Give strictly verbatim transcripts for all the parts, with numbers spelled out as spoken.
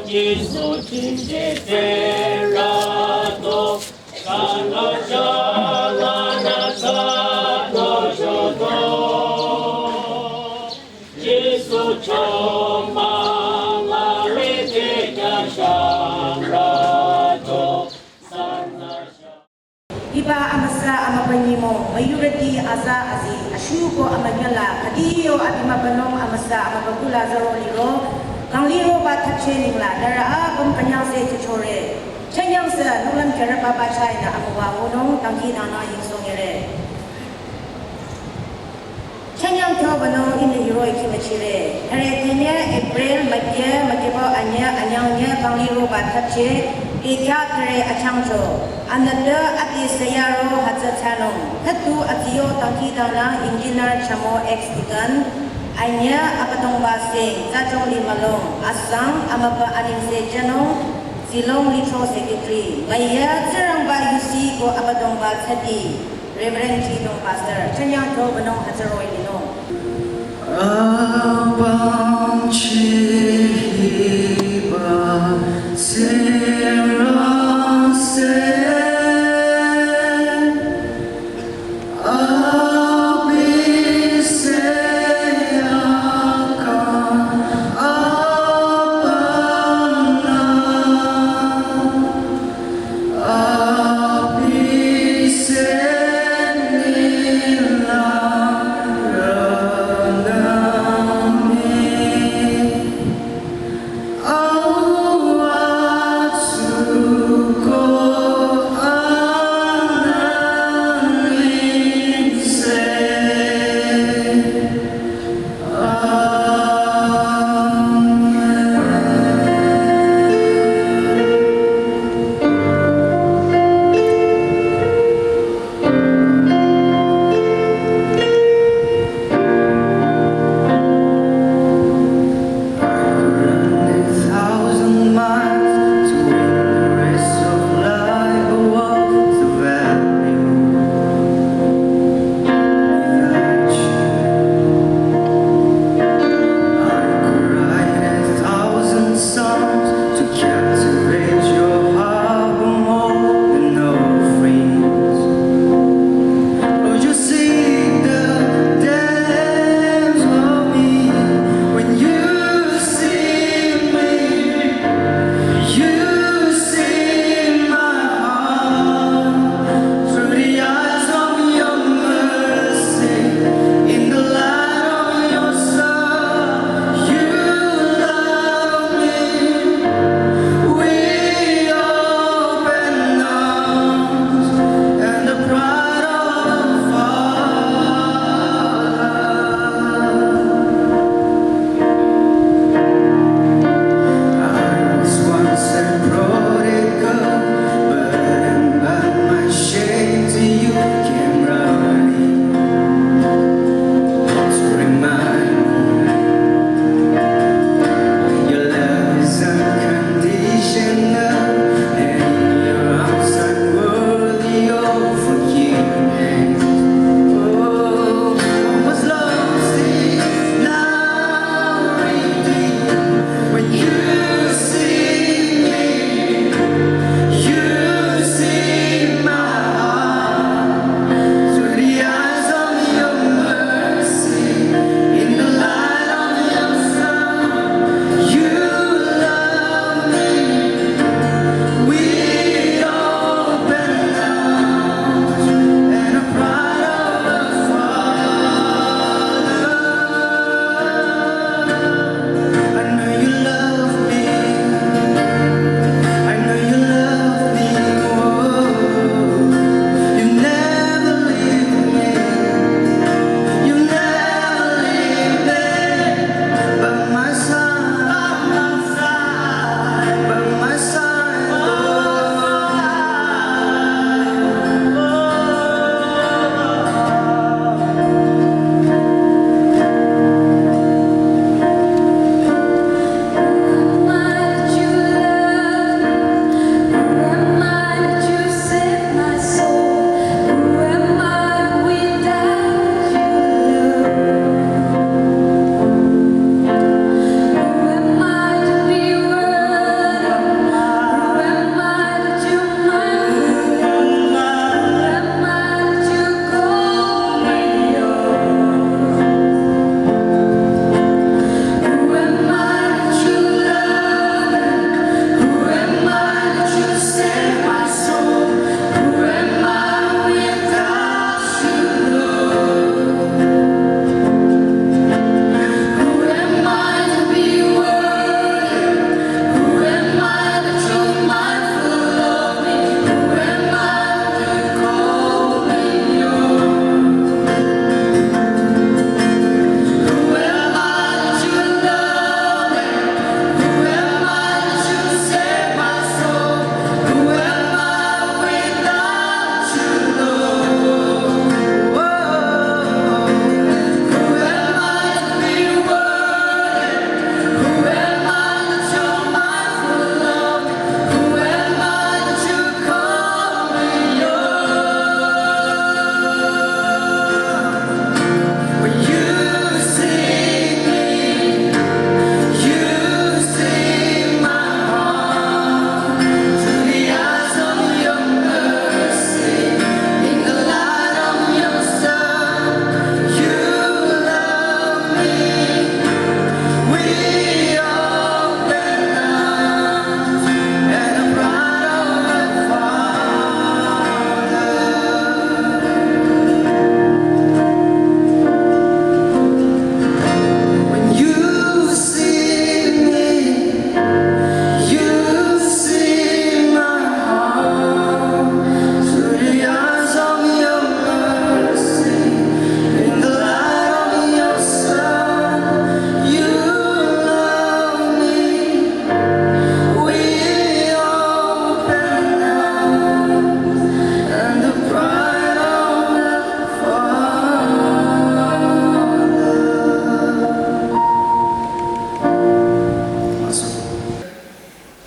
Jisu chinji terato, sana jala na sano joto. Jisu choma la lete ya shangrato, sana Hiba amüsa amübü nyümong, müyurüti aza azi, ashuko amünyala, khüdiyo abi mübünung amüsa amübü kula zaro liro, kangli roba thapche ningla, nührü apüm künyangse chuchore. Chünyangse, nunglam jürüba bachai nü amüwa ngunung, dangkhidangnang yingsong yere. Chünyang thobünung ihnü hiroh-i khimüchire. Hare tenye April mükyü, mükyüba anyü, anyang nyü, kangli roba thapche, ikya kare achangcho. Anütü ati sayaro hütsü thsanung. Khüdu atiyo dangkhidangnang engineer chamo ex-deacon. Anyü Abüdongba Singh, Tsachong Limülung, asang amübü anengse jünung, Zilong Litro Secretary. Müyü Tsingrangba yusi ko Abüdongba tsati. Reverend Jidong Pastor, chünyang thobünung hütsüroh-i linung. Abang chiba Tsingrangse, abi se aka abang na.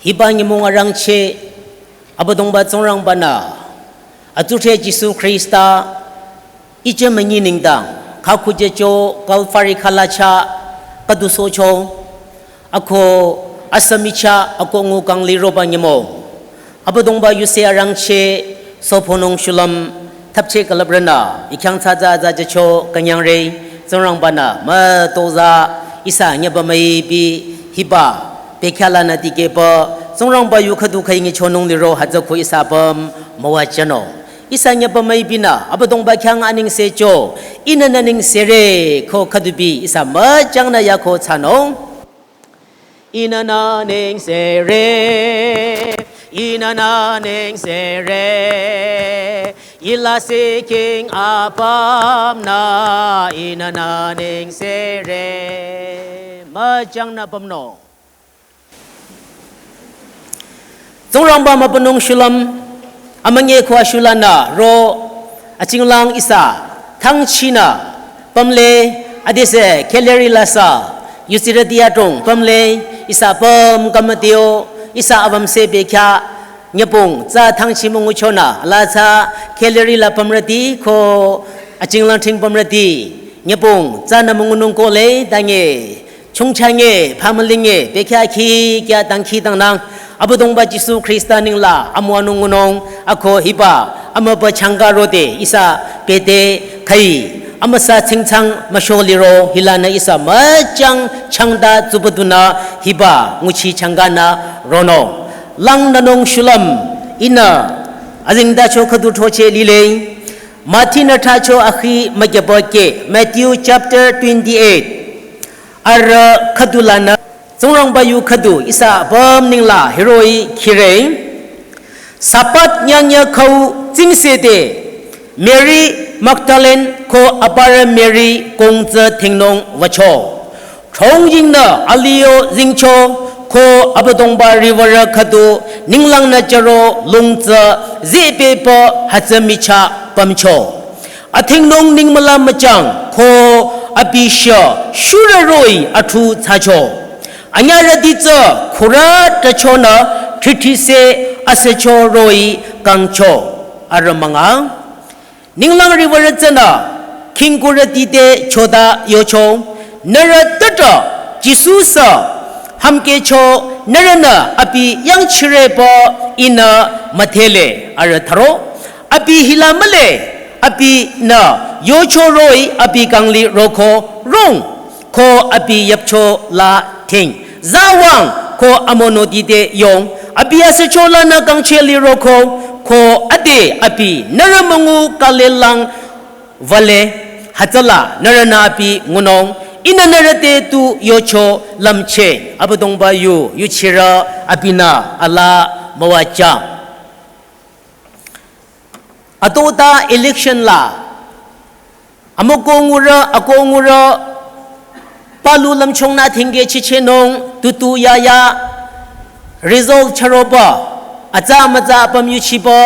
Hiba nyümong arangcheh, Abüdongba Tsingrangba-nü, atsuthre Jisu Khrista, iche münyi nengdang, khakhujücho Kalvari khalacha, khüdusohcho, ako asümicha, ako ngu kangli roba nyümong. Abüdongba yuse arangcheh, sophonung shulüm, thapcheh külüprünü, ikhyang tsatsa tsajücho künyangre, Tsingrangba-nü, mütozah, ihsa nyüba müipi, hiba, bekhyahlanü dikehpü, Tsingrangba yu khüdu khüi nyichonung liro hütsü khu ihsa apüm, müwajünung. Ihsa nyüba müipinü, Abüdongba khyang anengsecho, ihnü nü nengsere, ko khüdubi, ihsa müjangnü yako thsanung. Ihnü nü nengsere, ihnü nü nengsere, ila siking apümnü, ihnü nü nengsere. Müjangnü apümnü. Tsingrangba mübünung shulüm, amünyi khua shulanü, ro, achinglang ihsa, thangchinü, pümle, adise, Calvary la sü, yusirüti adrong, pümle, ihsa apüm kamadio, ihsa apüm se bekhyah, nyübong, tsa thangchi münguchonü, ala tsa, Calvary la pümrüti, ko, achinglang ting pümrüti, nyübong, tsanü müngunung kohle, tange, chongcha nge, phamüling nge, bekhyah khi, kya dangkhi dangnang, Abüdongba Jisu Khrista nengla, amüwanung ngunung, ako hiba, amübü changka rode, ihsa, bete, khüi, amüsa tsingtsang, müsho liro, hilanü ihsa, müjang, changda, tsubüdunü, hiba, nguchi changkanü, ronung. Langnünung shulüm, ihnü, azingdacho khüdu throcheh lile, Mathi-nü thracho akhi mükyübü keh, Matthew chapter twenty-eight. Arüh khüdulanü, Tsingrangba yu khüdu ihsa apüm nengla hiroh-i khire. Sabbath nyangnyü khau tsingsede, Mary Magdalene ko aparü Mary kongtsü thingnung wücho. Throngyingnü alih yo zingcho ko Abüdongba riwürü khüdu ninglangnü chüro longtsü zehbepü hütsü michah pümcho. Athingnung ningmüla müchang ko abi shü shurü roh-i athu thsacho. Anyürüti tsü khürü tachonü thrithi se asücho roh-i kangcho. Arüh münga. Ninglang riwürü tsünü, khingkurüti te chota yocho, nührü tüdrü, Jisu sü, hümkehcho, nührünü abi yangchirepü ihnü müdhele, arüh tharo, abi hila mühle, abinü, yocho roh-i abi kangli roko, rong, ko abi yüpcho la thing. Zawang ko amonoti te yong, abi asücho lanü kangcheh liroko, ko ade abi nührü müngu kalelang wüle, hütsüla nührünü abi ngunung, ihnü nührü te tu yocho lümcheh, Abüdongba yu, yuchirü abinü ala müwajü. Atota election la, amüko ngurü, ako ngurü, palu lümchungnü thingke chichehnung, tutu yaya, result chüropü, atsa mütsa apüm yuchipü,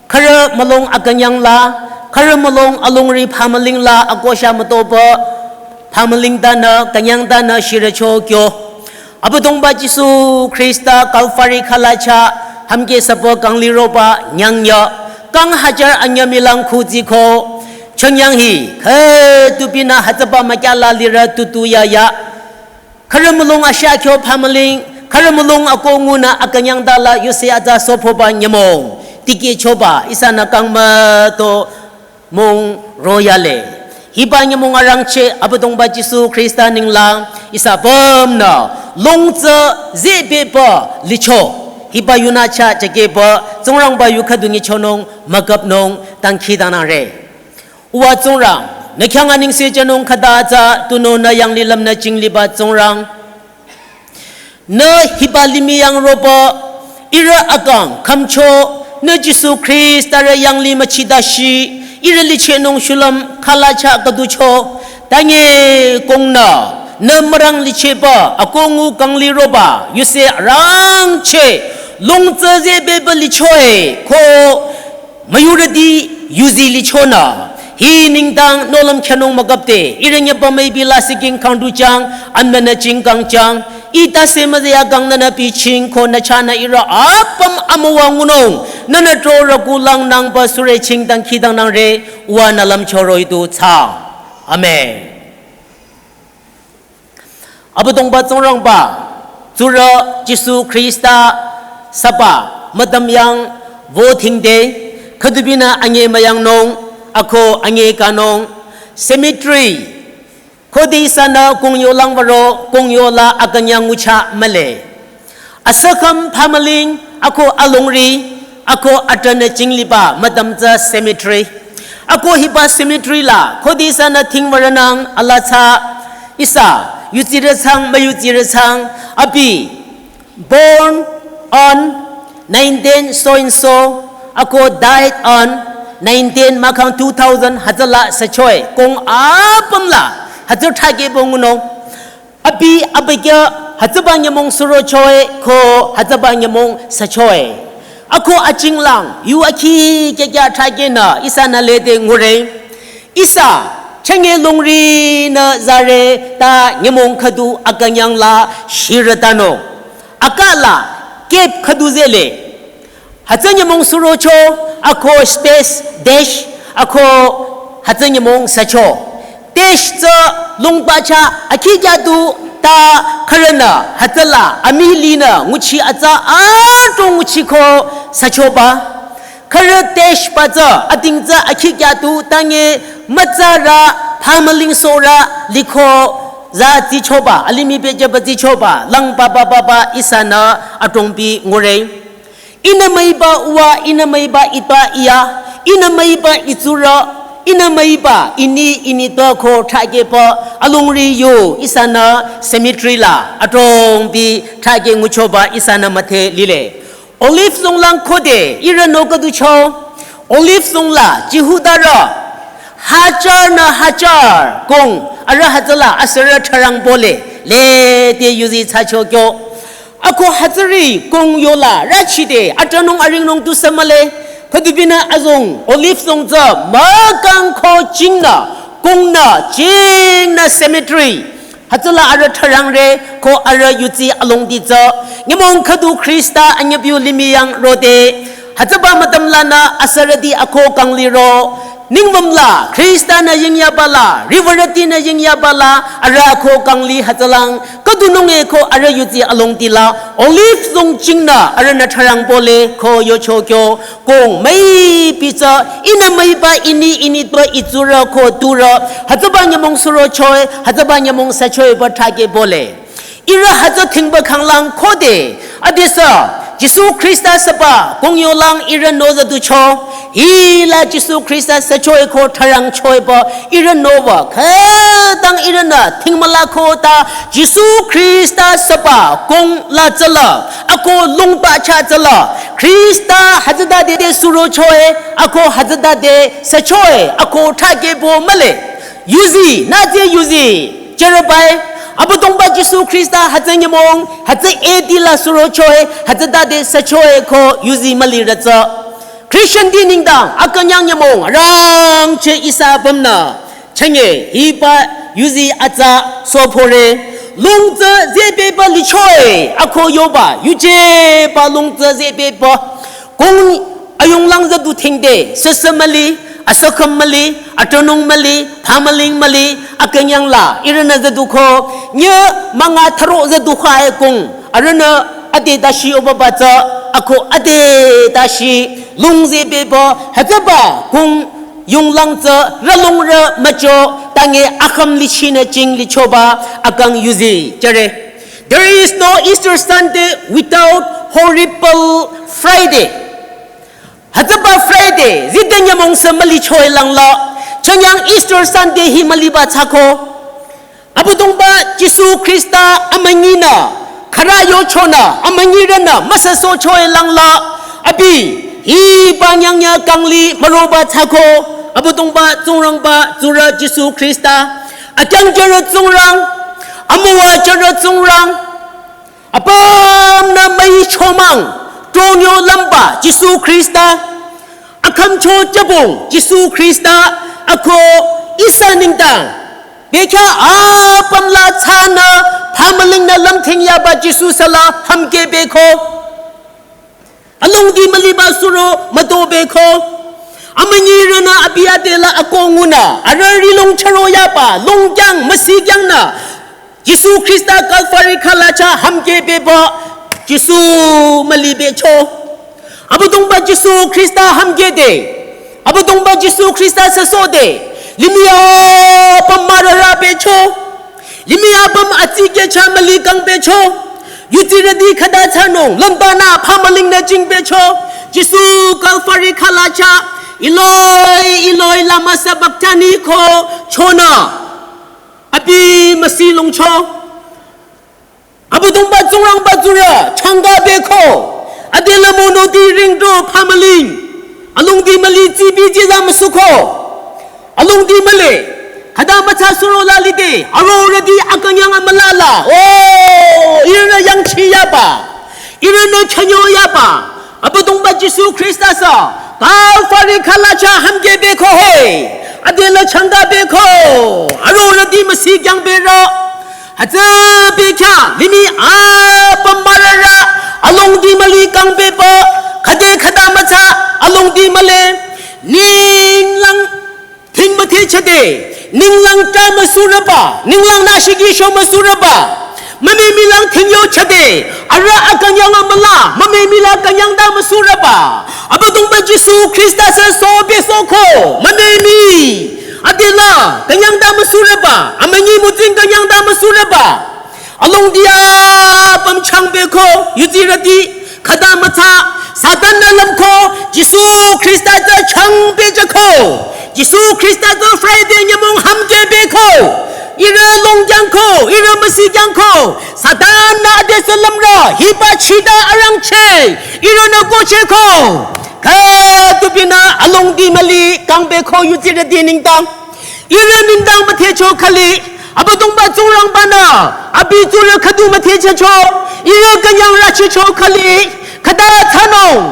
khürü mülung akünyang la, khürü mülung alongri phamüling la, akosha mütopü, phamüling tanü, künyang tanü, shirücho kyo. Abüdongba Jisu Khrista Kalvari khalacha hümkeh süpü kangli roba nyangya kang hajar anyü milang khuziko chonyang hi khütupinü hütsüba mükyala lirü tutu yaya. Khürü mülung ashah kyo phamüling, khürü mülung ako ngunü akünyang tala yuse atsa sophoba nyümong. Tikehchoba ihsanü kang müto mong royale. Hiba nyümong arangcheh Abüdongba Jisu Khrista ninglang ihsa apümnü longtsü zehbepü licho. Hiba yunü chah chakehpü Tsingrangba yu khüdu nyichonung müküpnung dangkhidangnangre. Uwa Tsingrang, nü khyang anengse jünung khüta tsü tunüo nü yanglilüm nü jingliba Tsingrang. Nü hiba limih yang ropü, ihrü akang khümcho, nü Jisu Khrista rü yangli müchidashi, ihrü lichehnung shulüm khalacha khüducho, tange kongnü, nü mürang lichehba, ako ngu kangli roba, yuse arangcheh, longtsü zehbepü lichoe, ko müyurüti yuzi lichonü, hi nengdang nohlüm khyanung müküpde, ihrü nyüba müipi la siking khangdujang, anmünü jingkangjang, Ita semüzeh akang nünü biching ko nü chahnü ihrü apüm amüwa ngunung. Nünü trorü kulang nangba sürü chingdang kidang nangre, uwa nü lümcho roh-i du thsa. Amen. Abüdongba Tsingrangba, tsurü Jisu Khrista süba, mütam yang vo thingde, khüdubinü anyi müyangnung, ako anyi kanung, cemetery, khode ihsanü kongyo lang würo, kongyo la akünyang ngucha mühle. Asükhüm phamüling, ako alongri, ako atranü chingliba, mütam tsü cemetery. Ako hiba cemetery la, khode ihsanü thing würonang, ala tsü, ihsa, yutsirü thsang, müyutsirü thsang, abi, born on nineteen so and so, ako died on nineteen mahkhang two thousand hütsüla süchoe, kong apüm la, hütsü thakeh bongunung. Abi, abi kya, hütsüba nyümong surochoe, ko hütsüba nyümong süchoe. Ako achinglang, yu akhi kya kya thakehnü, ihsanü lede ngure. Ihsa, chenge longri nü zare ta nyümong khüdu akünyang la shirütanung. Akala, kep khüdu zele. Hütsü nyümong surocho, ako space, dash, ako hütsü nyümong sücho. Dash tsü longba cha, akhi kya du ta khürünü, hütsüla, amilinü, nguchi atsa, ato nguchi ko süchoba. Khürü dash ba tsü, ating tsü, akhi kya du, tange, mütsarü, phamüling sürü, liko, za tsichoba, alimih pehjüba tsichoba, lang ba ba ba ba, ihsanü, atongbi ngure. Ihnü müiba uwa, ihnü müiba ita iya, ihnü müiba itsurü, ihnü müiba ini ini toko thakehba, alongri yo, ihsanü cemetery la, atongbi thakeh nguchoba, ihsanü müthe lile. Olive songlang khode, ihrü nokaducho, Olive songla, Jihudarü, hajar nü hajar, kong, arüh hütsüla, asürü tharang bole, lede yuzi thsacho kyo. Ako hütsüri kong yola, rachide, atranung aringnung tu sü mühle, khüdubinü azong, Olive song tsü, mükang ko chingnü, kongnü, chingnü cemetery. Hütsüla arüh tharangre, ko arüh yutsi alongdi tsü. Nyümong khüdu Khrista anyüpiu limih yang rode. Hütsüba mütam lanü asürüti ako kangliro. Ningmüm la, Khrista nü yingyaba la, riwürüti nü yingyaba la, arüh ko kangli hütsülang, khüdunung e ko arüh yutsi alongti la, Olive song chingnü, arühnü tharang bole, ko yocho kyo, kong, müipi tsü, ihnü müiba ini, ini twa itsurü ko turü, hütsüba nyümong surochoe, hütsüba nyümong süchoe ba thakeh bole. Ihrü hütsü thingba khanglang khode, adesü, Jisu Khrista süba, kongyolang ihrü nozüducho, hila Jisu Khrista süchoe ko tharangchoe ba, ihrü nova, khütang ihrünü, thingmüla ko ta, Jisu Khrista süba, kong la tsüla, ako longba cha tsüla, Khrista hütsütade surochoe, ako hütsütade süchoe, ako thakeh bo mühle. Yuzi, nütse yuzi, cherübai, Abüdongba Jisu Khrista hütsü nyümong, hütsü eti la surochoe, hütsütade süchoe ko yuzi mülirü tsü. Christian ti nengdang, akünyang nyümong, rangcheh ihsa pümnü, chünye, hiba yuzi atsa, sophore, longtsü zebeba lichoe, ako yoba, yujeba longtsü zebeba, kong ayunglang züdu thingde, süsü müli, asükhüm müli, atranung müli, phamüling müli, akünyang la, ihrünü züdu ko, nye münga tharo züdu khae kong, arühnü ade dashi obaba tsü, ako ade dashi, lung zebeba, hütsüba, kong yunglang tsü, rülung rü mücho, tange akham lichinü ching lichoba, akang yuzi, jüre. There is no Easter Sunday without horrible Friday. Hütsüba Friday, zide nyümong sü mülichoe langla, chünyang Easter Sunday hi müliba thsako. Abüdongba Jisu Khrista amünyinü, khara yochonü, amünyirünü, müsüsohchoe langla, abi, hiba nyangnya kangli müroba thsako, Abüdongba Tsingrangba tsurü Jisu Khrista, akyang jürü Tsingrang, amüwa jürü Tsingrang, apümnü müichomang, tronyo lümba Jisu Khrista, akhümcho jübong Jisu Khrista, ako ihsa nengdang, bekhyah apüm la thsanü, phamülingnü lüm thingyaba Jisu sala hamkeh beko. Alongdi müliba suro müto beko. Amünyirünü abi adela akongunü arüh ri long chüro yaba long kyang müsi kyangnü Jisu Khrista Kalvari khalacha hamkeh beba Jisu müli becho. Abüdongba Jisu Khrista hamkeh de. Abüdongba Jisu Khrista süsode. Limih apüm mürara becho. Limih apüm atsikecha müli kang becho. Yutsirüti khüta thsanung lümbanü phamülingnü jing becho. Jisu Kalvari khalacha. Eloi, Eloi, lama sabachthani ko chonü. Abi müsi longcho. Abüdongba Tsingrangba tsurü changka beko. Adela monoti ringto phamüling. Alongdi müli tsibi jila müsuko. Alongdi müli. Khüta mütsa suro la lide. Arorüti akünyang amülala. Oh, ihrünü yangchi yaba. Ihrünü chanyo yaba. Abüdongba Jisu Khrista sü Kalvari khalacha hamkeh beko he. Adela changka beko. Arorüti müsi kyang bera. Hütsü bekya limih apüm mürara. Alongdi müli kang beba. Khüde khüta mütsa alongdi müli. Ninglang Thing müthehchade, ninglang ta müsurüba, ninglang nashiki sho müsurüba. Mümemilang thing yochade, arüh akünyang amüla, mümemila künyang ta müsurüba. Abüdongba Jisu Khrista sü so besoko, mümemi. Adela, künyang ta müsurüba, amünyi mütsing künyang ta müsurüba. Alongdi apüm chang beko, yutsirüti, khüta mütsa, Satan nü lümko, Jisu Khrista tsü chang bejako. Jisu Khrista tsü Friday nyümong hamkeh beko. Ihrü long kyangko, ihrü müsi kyangko. Satan nü adesü lümrü, hiba chita arangcheh. Ihrünü kohchehko. Khütupinü alongdi müli kang beko yutsirüti nengdang. Ihrü nengdang müthehcho khali, Abüdongba Tsingrangbanü, abi tsurü khüdu müthehchehcho, ihrü künyang rachehcho khali, khüta thsanung.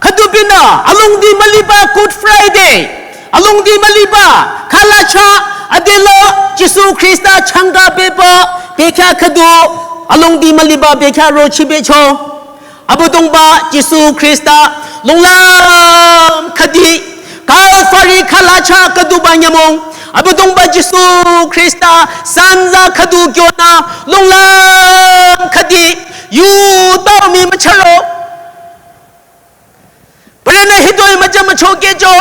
Khütupinü, alongdi müliba Good Friday, alongdi müliba, khalacha, adela, Jisu Khrista changka beba, bekya khüdu, alongdi müliba bekya rochi becho. Abüdongba Jisu Khrista longlam khüdi Kalvari khalacha khüduba nyümong. Abüdongba Jisu Khrista sanza khüdu kyonü longlam khüdi yu tao mi mücharo. Parünü hitoi müja mücho kehcho,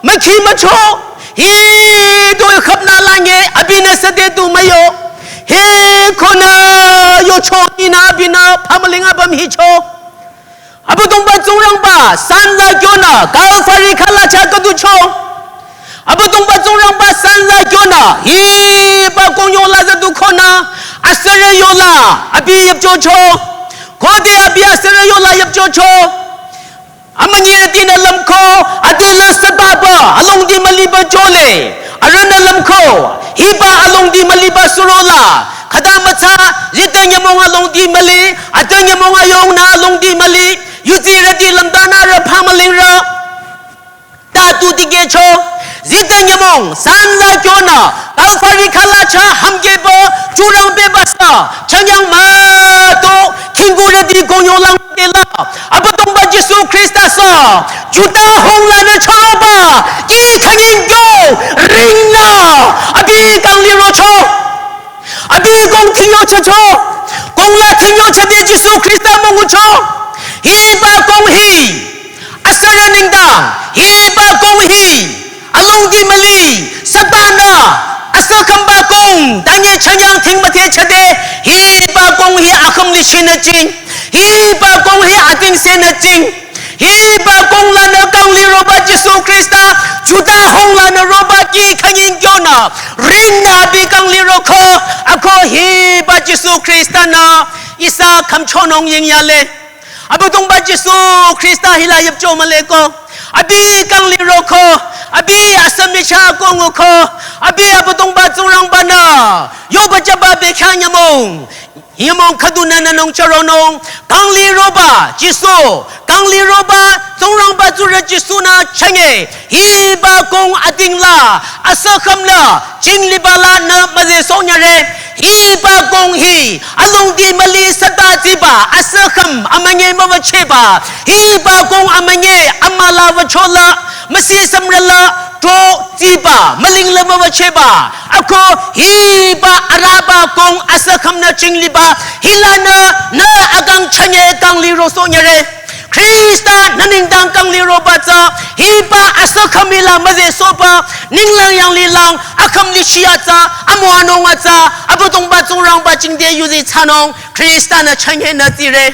mükhi mücho, hitoi khüpnü lange, abinü sade tu müyo, hi konü yocho inü abinü phamüling apüm hicho. Abüdongba Tsingrangba, sanza kyonü, Kalvari khalacha khüducho. Abüdongba Tsingrangba, sanza kyonü, hiba kong yola zadu konü, asürü yola, abi yüpchocho. Khode abi asürü yola yüpchocho. Amünyirütinü lümko, adela sababa, alongdi müliba jole. Arühnü lümko, hiba alongdi müliba surola. Khüta mütsa, zita nyümong alongdi müli, ata nyümong ayongnü alongdi müli, yutsirüti lümdanü rü phamülingrü. Ta tu tikehcho, zita nyümong, sanza kyonü, Kalvari khalacha hamkehba, churang bebasa, chanyang müto, khingkurüti kong yolang dela, Abüdongba Jisu Khrista sü, Juda honglanü chüroba, kih chanying kyo, ringnü, abi kang lirocho, abi kong thingyochacho, kong la thingyochade Jisu Khrista müngucho, hiba kong hi, asürü nengdang, hiba kong hi, alongdi müli, Satan-nü, asü khümba kong, tanye chanyang thing müthehchade, hiba kong hi akhüm lishinü jing, hiba kong hi ating senü jing, hiba kong lanü kang liroba Jisu Khrista, Juda honglanü roba kih khanying kyonü, ringnü abi kang liroko, ako hiba Jisu Khrista-nü, ihsa khümchonung yingyale. Abüdongba Jisu Khrista hila yüpcho müleko. Abi kang liroko. Abi asü michah konguko. Abi Abüdongba Tsingrangbanü yoba jüba bekhyah nyümong. Nyümong khüdunü nünung chüronung. Kang liroba Jisu. Kang liroba Tsingrangba tsurü Jisu-nü chünye. Hiba kong ating la. Asü khümla. Jing liba lanü müzehsohnyüre. Hiba kong hi, alongdi müli süta tsiba, asükhüm amünyi müwücheba. Hiba kong amünyi amüla wüchola, müsi sümrüla, to tsiba, müling le müwücheba. Ako hiba araba kong asükhümnü chingliba, hilanü, nü akang chünye kang liro sonyere. Khrista nü nengdang kang liroba tsü, hiba asükhüm hila müzehsohba, ninglang yanglilang, akhüm lichiya tsü, amüwanung atsa, Abüdongba Tsingrangba jingte yuzi thsanung, Khrista nü chünye nü tsire.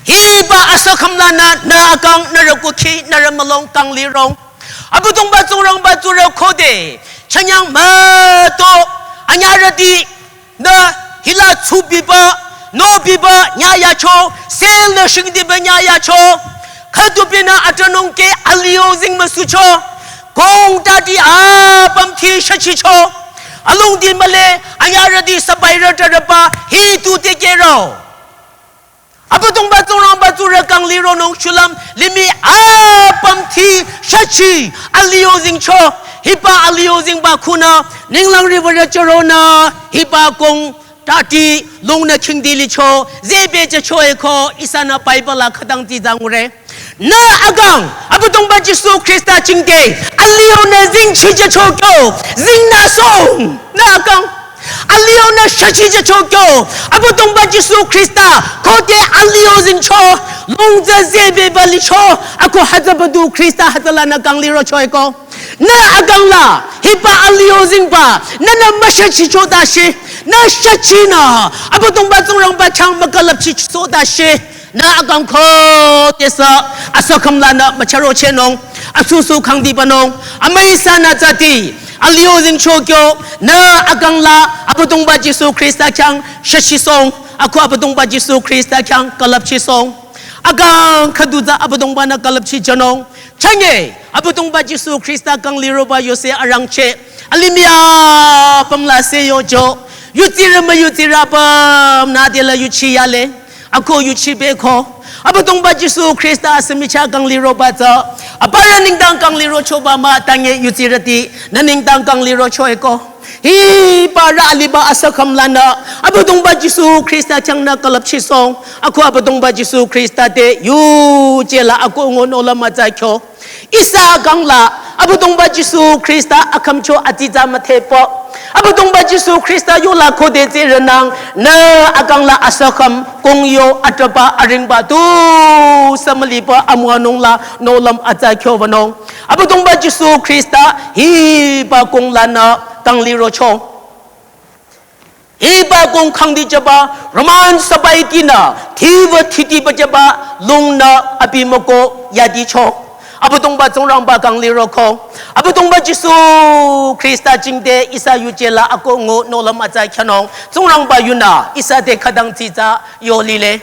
Hiba asükhüm lanü, nü akang, nührü kukhi, nührü mülong kang lirong. Abüdongba Tsingrangba tsurü khode, chünyang müto, anyarüti, nü hila tsubiba, nobiba, nyayacho, sel nü shingdiba nyayacho, khütupinü atranung ke alio zing müsucho, kong tati apüm thi shachicho, alongdi müle, anyarüti sabairü taraba, hi tu tekero. Abüdongba Tsingrangba tsurü kang lironung shulüm, limih apüm thi shachi, alio zingcho, hiba alio zingba khunü, ninglang riwürü chüronü, hiba kong tati, lungnü khingdi licho, zehbechehcho eko, ihsanü Bible la khütang tsi zangure. Nü akang, Abüdongba Jisu Khrista jingte, alionü zingchichehcho kyo, zingnü song, nü akang. Alionü shachichehcho kyo, Abüdongba Jisu Khrista, khode alio zingcho, longtsü zehbeba licho, ako hütsübadu Khrista hütsülanü kang lirocho eko. Nü akang la, hiba alio zingba, nünü müshachicho dashi, nü shachinü, Abüdongba Tsingrangba khyang mükülüpchicho dashi, nü akang khodesü, asükhüm lanü mücharochehnung, asusu khangdibanung, amüi ihsanü tsüti, alio zingcho kyo, nü akang la, Abüdongba Jisu Khrista khyang shachisong, ako Abüdongba Jisu Khrista khyang külüpchisong. Akang khüdu tsü Abüdongbanü külüpchijünung. Chünye, Abüdongba Jisu Khrista kang liroba yose arangcheh. Alimih apüm la se yojo. Yutsirü müyutsirü apümnü adela yuchiyale. Ako yuchibeko. Abüdongba Jisu Khrista asümichah kang liroba tsü. Aparü nengdang kang lirochoba mah tanye yutsirüti. Nü nengdang kang lirocho eko. Hiba rü aliba asükhüm lanü, Abüdongba Jisu Khrista khyang nü külüpchisong, ako Abüdongba Jisu Khrista te yuje la ako ngu nohlüm atsa kyo. Ihsa akang la, Abüdongba Jisu Khrista akhümcho atitsa müthepü. Abüdongba Jisu Khrista yola khode tsirünang, nü akang la asükhüm, kongyo, atraba, aringba, tusü müliba, amüwanung la, nohlüm atsa kyo wünung. Abüdongba Jisu Khrista hiba kong lanü kang lirocho. Hiba kong khangdi jüba, Roman sabai kinü, thiwü thiti ba jüba, lungnü abi müko yadicho. Abüdongba Tsingrangba kang liroko. Abüdongba Jisu Khrista jingte ihsa yuje la ako ngu nohlüm atsa khyanung. Tsingrangba yunü, ihsa te khütang tsitsa yo lile.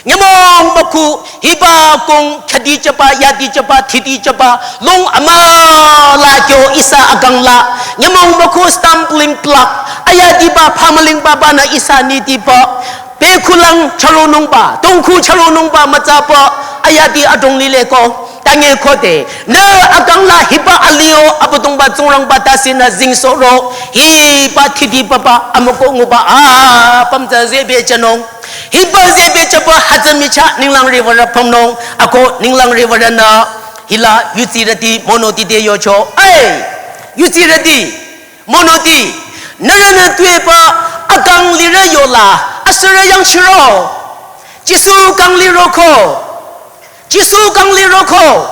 Nyümong mükhu hiba kong khadi jüba, yadi jüba, thidi jüba, lung amüla kyo ihsa akang la. Nyümong mükhu stumbling block, ayadiba, phamülingba banü ihsa nitiba. Bekhulang charonungba, tongkhu charonungba mütsaba, ayadi adrong lileko. Tanye khode, nü akang la hiba alio, Abüdongba Tsingrangba tase nü zingsoro, hiba thidi baba, amüko nguba, apüm tsü zehbejünung. Hiba zehbejüba hütsü michah ninglang riwürü pümnung, ako ninglang riwürünü hila yutsirüti monoti te yocho. Ai, yutsirüti, monoti, nührünü tuepü akang lirü yola, asürü yangchiro. Jisu kang liroko. Jisu kang liroko,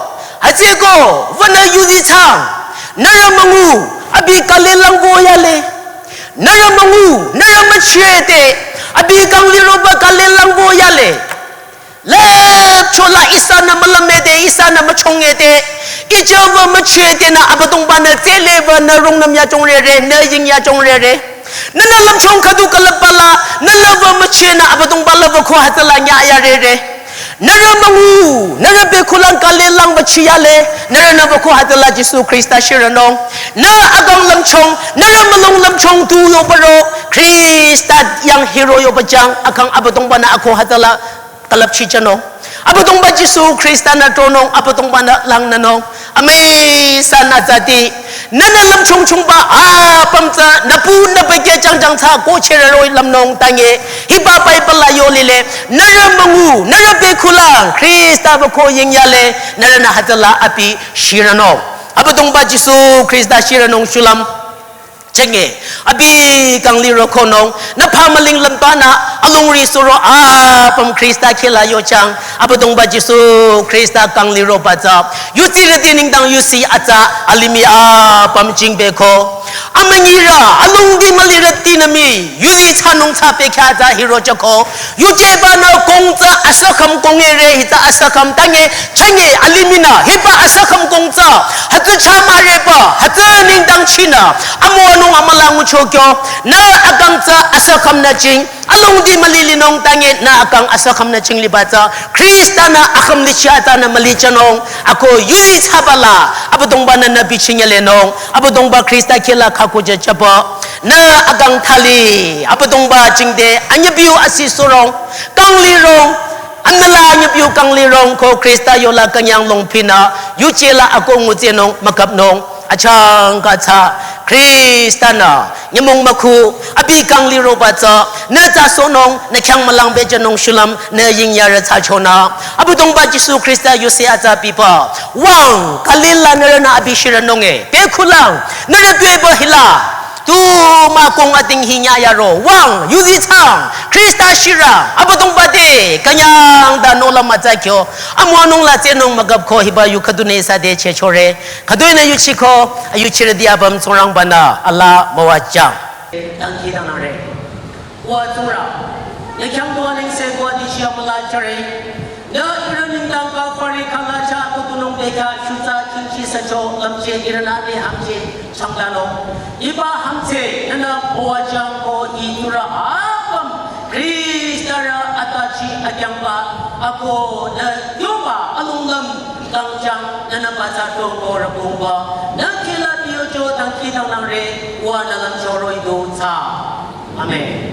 hütsüeko, wünü yuzi thsang, nührü müngu, abi kale langbo yale. Nührü müngu, nührü müchete, abi kang liroba kale langbo yale. Lüpcho la ihsanü mülümete, ihsanü müchongete, ijüba müchete nü Abüdongba nü tsele ba nü rungnüm yachongrere, nü ying yachongrere. Nünü lümchong khüdu külüpba la, nü lüba müchenü Abüdongba lüba ko hütsüla nyayarere. Nührü müngu, nührü bekhulang kale langba chiyale, nührünü ba ko hütsüla Jisu Khrista shiranung. Nü akang lümchong, nührü mülung lümchong tu yobaro, Khrista yang hiro yoba jang, akang Abüdongba nü ako hütsüla külüpchijünung. Abüdongba Jisu Khrista nü tronung, Abüdongba nü langnünung. Amüi san atsati, nünü lümchung chungba apüm tsü nüpu nüpeke jangjang tsü ko chereroi lümnung tange, hiba Bible la yo lile, nührü müngu, nührü bekhulang, Khrista bako yingyale, nührünü hütsüla abi shiranung. Abüdongba Jisu Khrista shiranung shulüm. Chenge, abi kangli rokonung, nü pha müling lümbanü, alongri suro apüm Khrista khila yochang, Abüdongba Jisu Khrista kangli roba tsü, yutsirüti nengdang yusi atsa, alimih apüm jingbeko. Amünyirü, alongdi mülirüti nü mii, yuzi thsanung tsü pekha tsü hirochako, yujeba nü kong tsü asükhüm kong ere hi tsü asükhüm tange, chenge alimih nü, hiba asükhüm kong tsü, hütsü chama reba, hütsü nengdang chinü, amüwanung amüla nguchokyo, nü akang tsü asükhüm nü jing, alongdi mülilinung tange, nü akang asükhüm nü jing liba tsü, Khrista nü akhüm lichi atsa nü mülichanung, ako yuzi thsabala, Abüdongba nü nü bichinyelenung, Abüdongba Khrista khila khaku jachaba, nü akang thali, Abüdongba jingte, anyabiu asi surong, kangli rong, anüla anyabiu kangli rong ko Khrista yola künyang longpinü, yujela ako ngutsenung, mükapnung, achangka tsü, Khrista nü, nyümong mükhu, abi kangli roba tsü, nü tsü sonung, nü khyang mülang bejanung shulüm, nü yingyarü tsü chonü, Abüdongba Jisu Khrista yusi atsa biba, wang, Galil la nührünü abi shiranunge, bekhulang, nührü tueba hila, tu mükong ating hinya yaro, wang, yuzi thsang, Khrista shira, Abüdongba te, künyang da nola mütsakyo, amüwanung la tsenung mükapko hiba yu khüdunü ihsa te chechore, khüdunü yuchiko, ayuchirüti apüm Tsingrangba nü, ala müwajang. Dangkhidangnangre. Wa Tsingrang, nü khyang dua nengse dua dishi amüla chare. Nü ihrü nengdang Kalvari khala cha kutunung bekha shutsa kingchi sacho lümche ihrünü ade hangche changdano. Hiba hangche nünü müwajang ko ihrü apüm Khristarü atachi akyangba ako nü yoba alonglüm kangjang nünü mütsa toko rüpungba. Nü khila biyocho dangkhidangnangre wa nü lümchoro idu tsü. Amen.